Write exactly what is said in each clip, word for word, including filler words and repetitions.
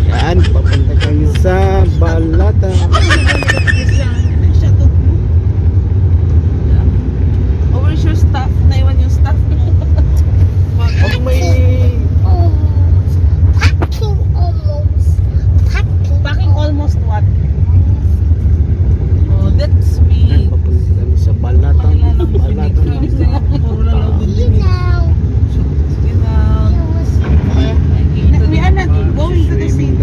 Yan, papunta kami sa Balata. Oh, where's your stuff? Naiwan yung stuff mo. Pag may Almost. Packing almost. Packing. Packing almost what? Oh, that's me. Papunta kami sa Balata. Balata. You know. You know. It was We are not going to the city.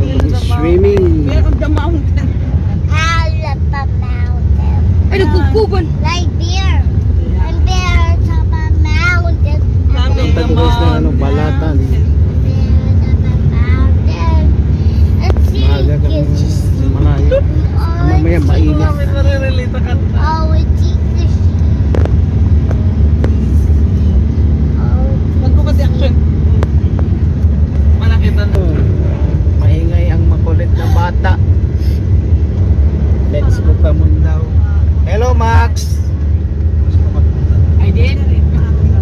Swimming. We are on the mountain. All of the mountain. Ay, nagkukuban. Like bear. And bear on top of mountain. Kami Ang tagos na ano, Balatan. Bear on top of mountain. And see, Maaga kami. it's just Malayo. all Mamaya mainit. Kami marirelate ka. All we see is all we Magbukas yung action. Malaki doon. Maingay ang makulit na bata. Let's go, Kamundaw. Hello, Max. I did.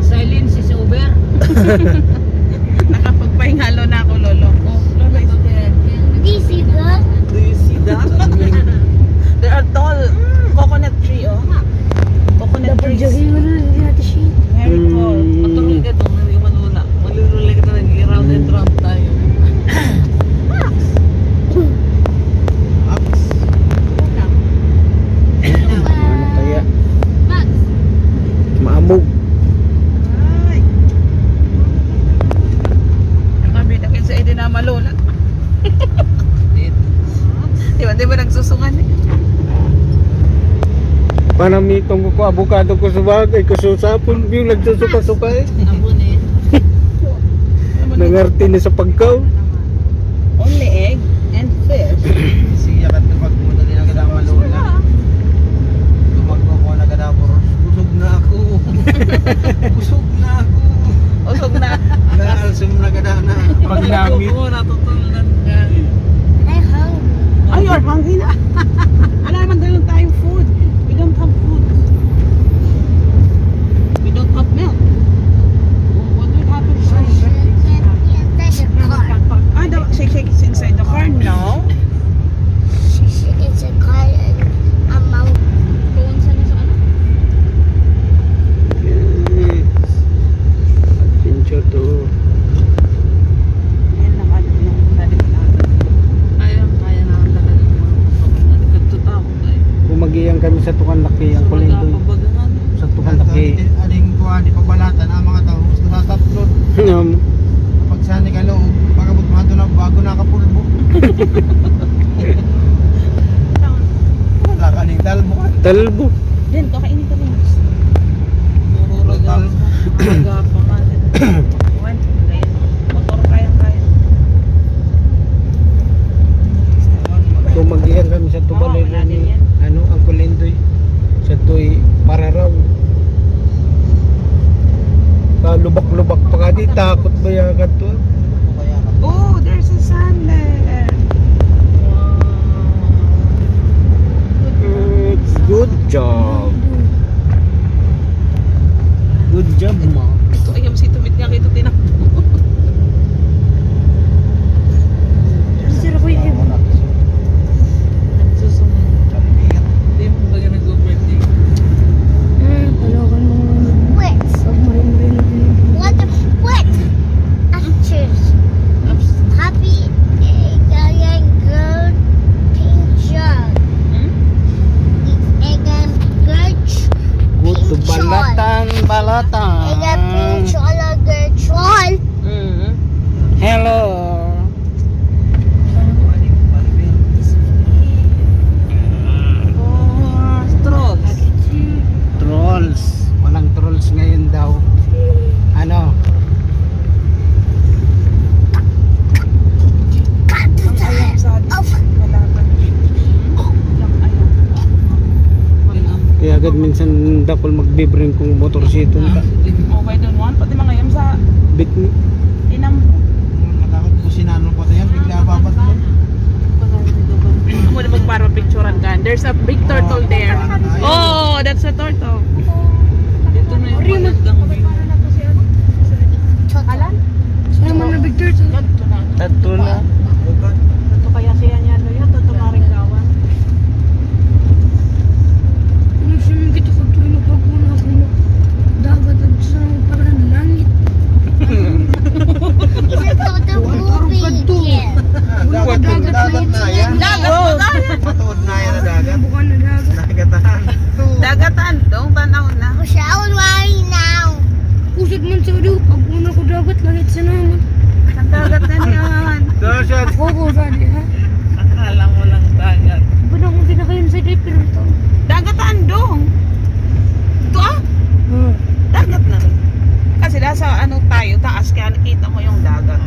Silence is over. Nakapagpahingalo na ako, Lolo. Oh, Lolo, is there? This is good. Do you see that? There are tall coconut tree, oh. Coconut trees. Jogging na natin siya. Very tall. Mm. Matulog ka doon, hindi ka manuna. Malululay ka doon, nag-round and round tayo. Max! Max. Wala. Ano kaya? Max. Maamog. Ay. Ang kami na kinsa, eh, di na malula. Di ba, di ba nagsusungan eh? Panamitong ko, ko, abukado ko sa bagay, ko susapon, yung nagsusuka-suka eh. Abon eh. Nangarte na sa pagkaw. Only egg and fish. Siya ka kapag madali na kita malula. Tumagpo ko na kada puro, "Busog na ako. Busog na ako." Usog na. Naalsum na kada na. Pag namit. Oo, natutulog na. I'm hungry. Ay, you're hungry na. Wala naman daw tayong food. We don't have food. We don't have milk. What will happen if I She can get inside the car. Ah, the shake shake is inside the car now. She should get the car and amount. Doon sa nasa ano? Yes. Adventure to. Ayan, naka-, naka-, naka-, Kaya, kaya naman talaga yung mga pagkakas. Nagkatutao tayo. Kung mag-iyan kami sa tukang laki, ang So, kulindo. magkapabagangan. Sa tukang laki. Ading ko, di pabalatan ang mga tao. Gusto sa tatlot. Um, Pag sa ni kaloob, pag-abot mo ato na, bago nakapulbo. Wala ka ning talbo ka. Talbo. Then, kakainin ka rin. Puro Talbo. Aga pa man. Ewan, kaya motor kaya-kaya. Kung mag-iyan kami sa tubalay Oo, wala ni, din yan. Ano, ang kulindoy. Sa tuy pararaw. Kalubak-lubak pa ka di, takot ba yan ka to? Oh, there's a sand there. Good job. Good job, ma. Ito, ayam si Tumit niya, ito, tinak. Sir, ako yung Susunod. Hindi mo ba nag-birthday? Hmm, kalokan mo. Wait. Pag marin-marin. What the, what? Actors. Happy Italian girl picture. Hmm? Italian girl Go to Balatan, Balatan. Italian picture, girl. Mm. Hello. Oh, trolls. Trolls. Walang trolls ngayon daw. Ano? Ang ayam sa atin. Wala pa. Yung ayam. Kaya agad minsan dakul magbibreng kung motorsiton ka. Oh, by the one, pati mga ayam sa Bit mo. inam. Matakot po si Nano po yan, bigla babat po. Amo na magparo picturean ka. There's a big turtle there. Oh, that's a turtle. Dito na yung magandang view. Sa ulo, pag una ko dagat, langit sa naman. Ang dagat na niyan. Dagat. Oo, dali, ha? Akala mo lang dagat. Ba't akong pinakain sa diaper ito? Dagat, andong. Ito, ah? Hmm. Dagat na rin. Kasi nasa ano tayo, taas, kaya nakita mo yung dagat.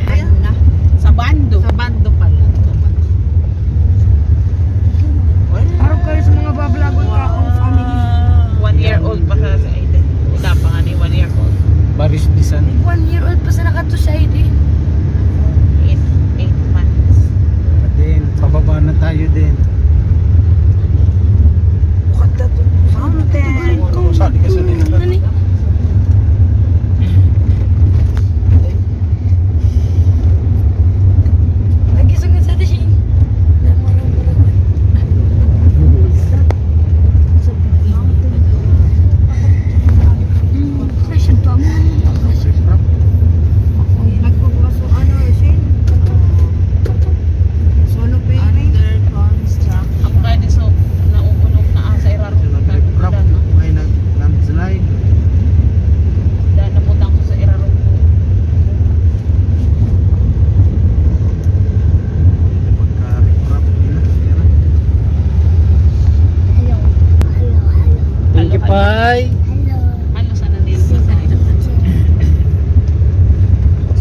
Ayun na. Sa bando. Sa bando pala. Parang kayo sa mga babalagon ka akong family. One year old pa sa, sa Aiden. Wala pa nga ni one year old. Baris bisan. One year old pa sa nakato sa Aiden. Eight, eight months. Din, pababa na tayo din. What the mountain? Saan ka sa nila? Ano? Lagi sa nga sa atin siya. Nagkukuha sa ano, eh, siya. Solo payment. Under construction. Ang pwede sa nauunog na asa irarong. Nag-riprap, no? May nag-, landslide. Dahil naputang ko sa irarong ko. Pagka-riprap, yun na, yun na. Hello. Hello, hello. Thank you, Pai. Hello. Ano sana nila?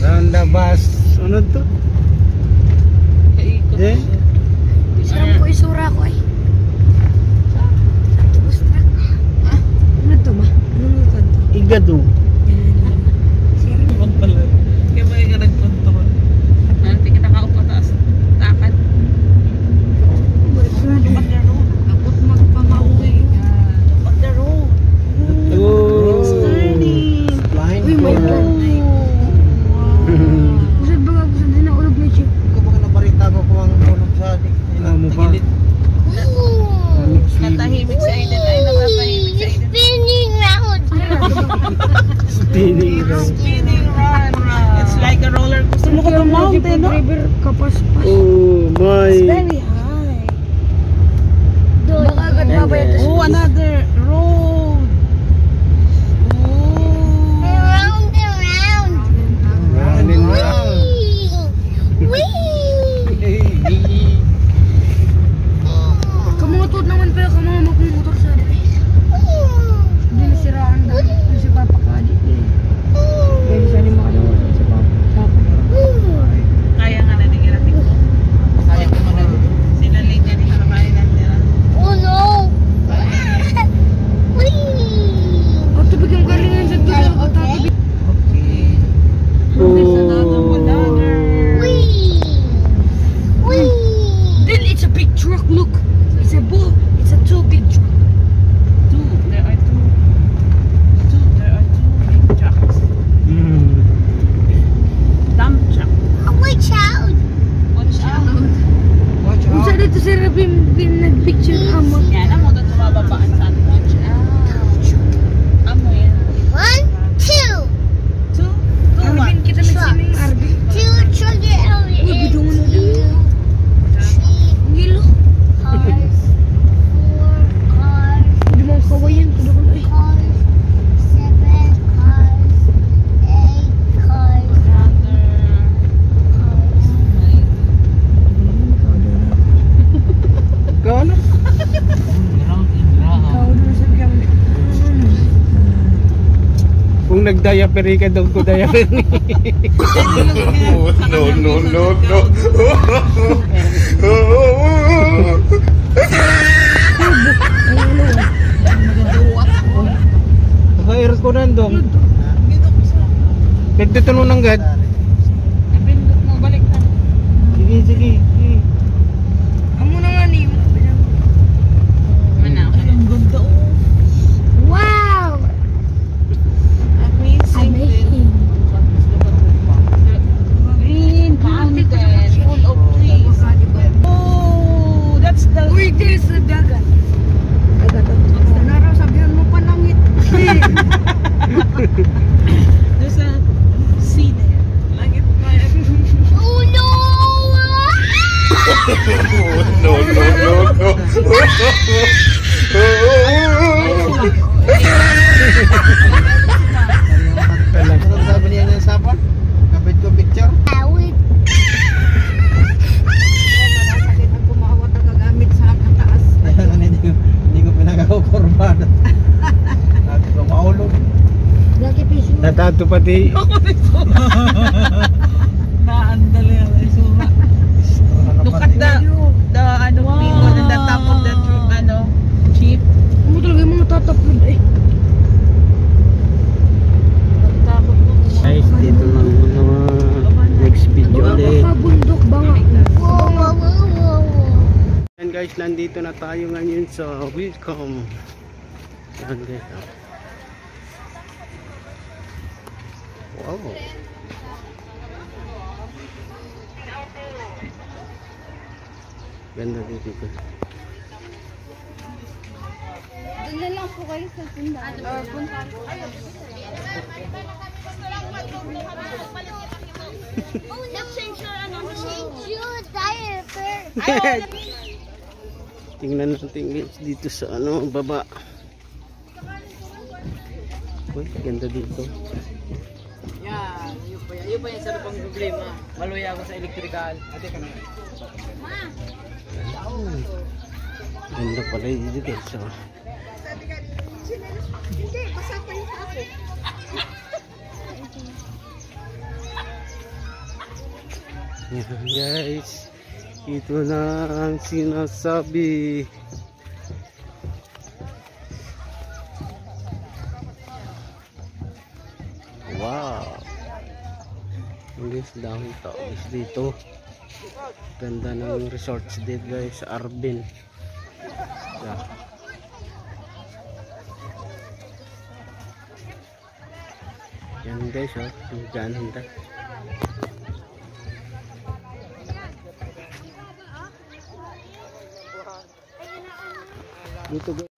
Round the bus. Ano to? Kaikot. Eh? Sarang ko isura ko eh. Tapos na. Ah, ano to, ma? Anong luto to? Igado. Yan. Ibang pala. Kaya ba yung nagkontrol? Nanti kita kaupo taas. Takan. Look at the road. Tapos magpamawi. Look at the road. Oh. It's turning. Flying. Uy, may car. Wow. Usad ba ako sa dinaulog na jeep? Ikaw baka nabarita mo kung ang ulog sa adik? Ah, mo pa. Tagilid. Natahimik sa init. Ay, natatahimik sa init. Spinning round. Spinning round. Spinning round. It's like a roller coaster. Look at the mountain, no? River, kapaspas. Oh, my. It's very high. Doon. Baka agad mabayad. Oh, another road. Oh. Round and round. Round and round. Wee! Wee! Kamutot naman pala ka mga magmumotor sa atin. Hindi nasiraan na. Yung si Papa Kadi eh. Dahil sa lima ka daw, si Papa. Kaya nga na din yung ating ko. Kaya ko man na. Sinaling nga ni Papa Kadi lang nila. Oh no! Wee! Ang tubig yung galingan sa tubig. Ang tubig. Okay. Oh. Wee! Wee! Then it's a big truck, look. It's a bull. It's a two big truck. Two. There are two. Two. There are two big trucks. Mm. Dump truck. Watch out! Watch out! Watch out! Unsa dito si Rabin bin nagpicture amo? Yan, amo doon sa mababaan sa atin. Watch out! Amo yan. One, two! Two, two, Arvin, one. Kita nagsining, Arvin. Two, three, Uy, bidungan mo din. Three. Ang hilo. Cars. Four cars. Hindi mo ang kawayan. Ano ko na eh? Cars. Seven cars. Eight cars. Another. Cars. Ikaw na. Ikaw na sa kami. Kung nagdaya, pero ikaw daw ko daya, pero Oh, no, no, no, no. Naka-aircon na, Dong. Nagtutulong ng gad. Napindot mo, balik na. Sige, sige, sige. Amo na nga ni. Mana, okay. Ang ganda, oh. Wow! Amazing. Amazing. Green mountain, full of trees. Oh, that's the Uy, there's the dagat. Dagat. Naraw, sabihan mo pa langit. There's a sea there. Langit pa yan. Oh, no! Dati ko maulog. Dati piso. Natato pati. Ako rin po. Naandali ang isura. Look at the, the, ano, people in the top of the tr-, ano, jeep. Ano talaga yung mga tatapod eh? Guys, dito lang yung mga next video ulit. Baka bundok ba nga? Wow, wow, wow, wow, wow. Yan guys, nandito na tayo ngayon sa Welcome. Yan guys, oh. Wow. Ganda dito. Doon na lang po kayo sa tindahan. Or punta. Oh, no. Change your, ano, change your diaper. Tingnan natin guys dito sa ano, baba. Uy, ganda dito. Yan, yun pa yan. Yun pa yan sa lubang problema. Maluya ako sa electrical. Ate ka na. Ganda pala yun dito, so. Hindi, basa pa yung ako. Yan, guys. Ito na ang sinasabi. Wow. Ang guys, daming tao guys dito. Ganda ng resorts dito guys, sa Arbin. Yeah. Yan guys, oh, yung dyan, hinta. Dito guys.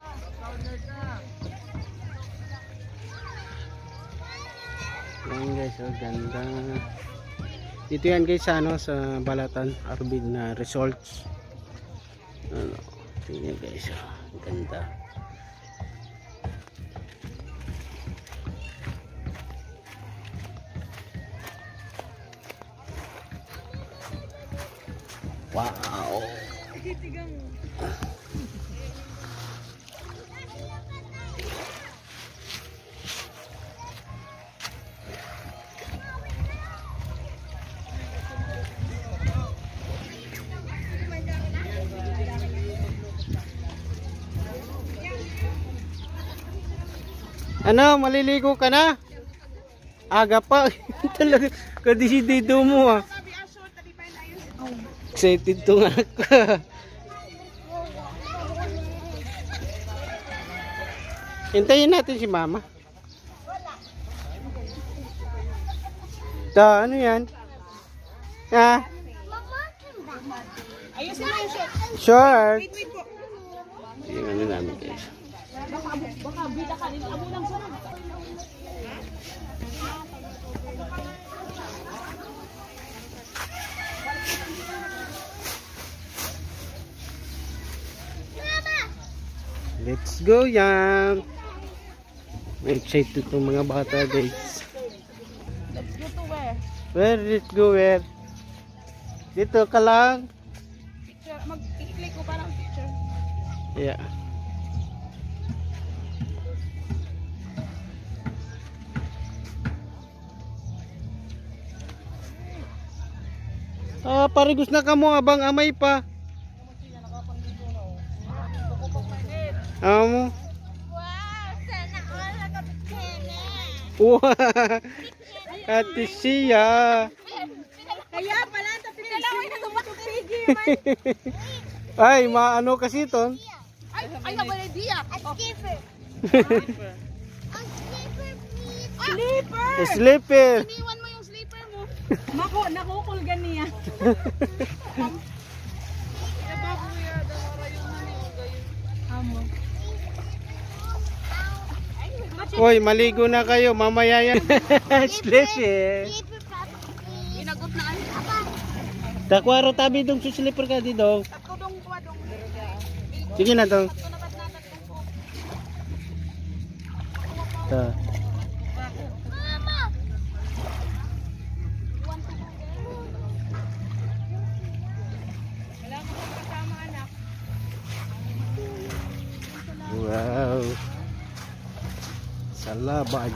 Yan guys, oh, ganda. Dito yan guys sa ano, sa Balatan, Arbin na Resorts. Ano, tingnan guys, oh, ganda. Wow. Ano, maliligo ka na? Aga pa. Talaga, kadisidido mo, ah. Excited to nga ako. Hintayin natin si mama. Ta, ano yan? Ha? Ayusin mo yung short. Short. Wait, wait po. Yung ano namin, guys. Let's go, yan. Excited itong mga bata, guys. Let's go to where? Where? Let's go where? Dito ka lang. Picture, mag-click ko parang picture. Yeah. Ah, parigos na kamo, abang amay pa. Amo. Wow, sana all nakapagkene. Wow. Ate Sia. Kaya pala, sa pinalaw na tumatupigi man. Ay, maano kasi ton? Ay, ay, wala diya. Ang slipper. Ang slipper, please. Slipper! Slipper! Iniwan mo yung slipper mo. Mako, nakukulgan niya. Amo. Oy, maligo na kayo, mamaya yan. Slipper. Slipper, Papa, please. Inagot na ano. Takwaro tabi dong sa slipper ka di dong. Tatlo dong, kuha dong. Sige na dong. Tatlo na, tatlo na, tatlo. Ta. Wala ka pang kasama, anak. Wow, Sa labay.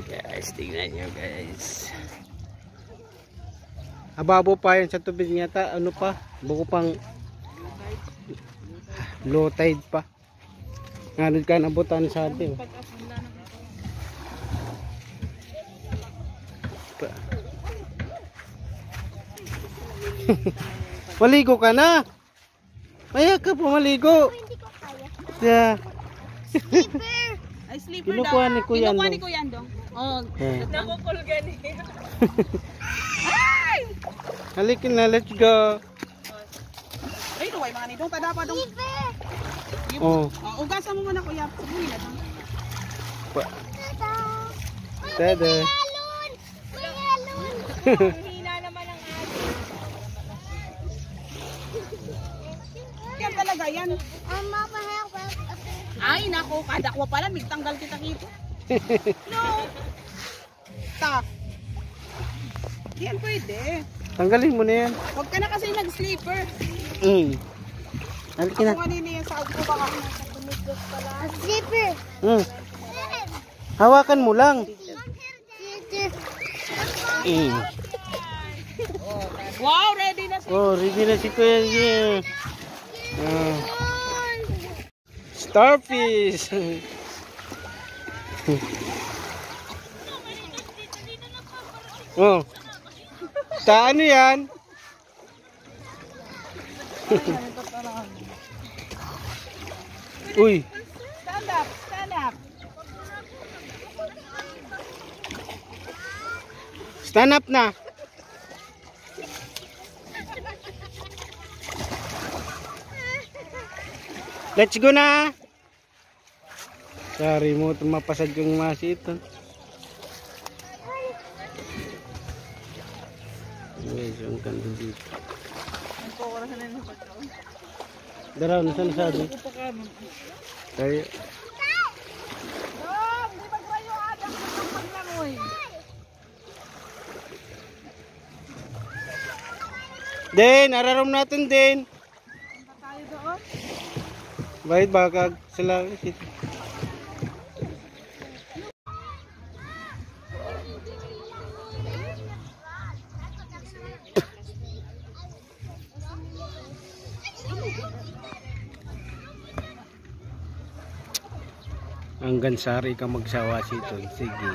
Guys, tingnan nyo, guys. Ababo pa yan sa tubig niya ta, ano pa? Buko pang low tide pa. Nganod ka nabutan sa atin. Maligo ka na. Maya ka po maligo. Hindi ko kaya. Yeah. Slipper. Ay, slipper Kinukuha daw. Ni Kuya Kinukuha Andong. Ni Kuya Andong. Oh. Yeah. Nakukulga niya. Ay! Halika na, let's go. Ay, luway mga nidong. Tada pa dong. Slipper. Oh. Oh, ugasan mo muna, Kuya. Uy, na dong. Pa. Tada. Tada. Ang hina naman ang aso. Yan talaga yan. Ay, nako, kadakwa pala, migtanggal kita dito. No. Ta. Yan pwede. Tanggalin mo na yan. Huwag ka na kasi nag-slipper. Mm. Halika na. Ako kanina yung sa agpo, baka slipper. Mm. Hawakan mo lang. Mm. Wow, ready na si Oh, ready na si Kuya Jim. Ah. Starfish. Oh. Ta, ano yan? Uy. Stand up, stand up. Stand up na. Let's go na. Sorry mo, tumapasad yung masi ito. Guys, ang ganda dito. Daraw, nasa na sabi? Tayo. Din, ararom natin din. Bayad bakag sila. Hanggang sari ka magsawa siton. Sige.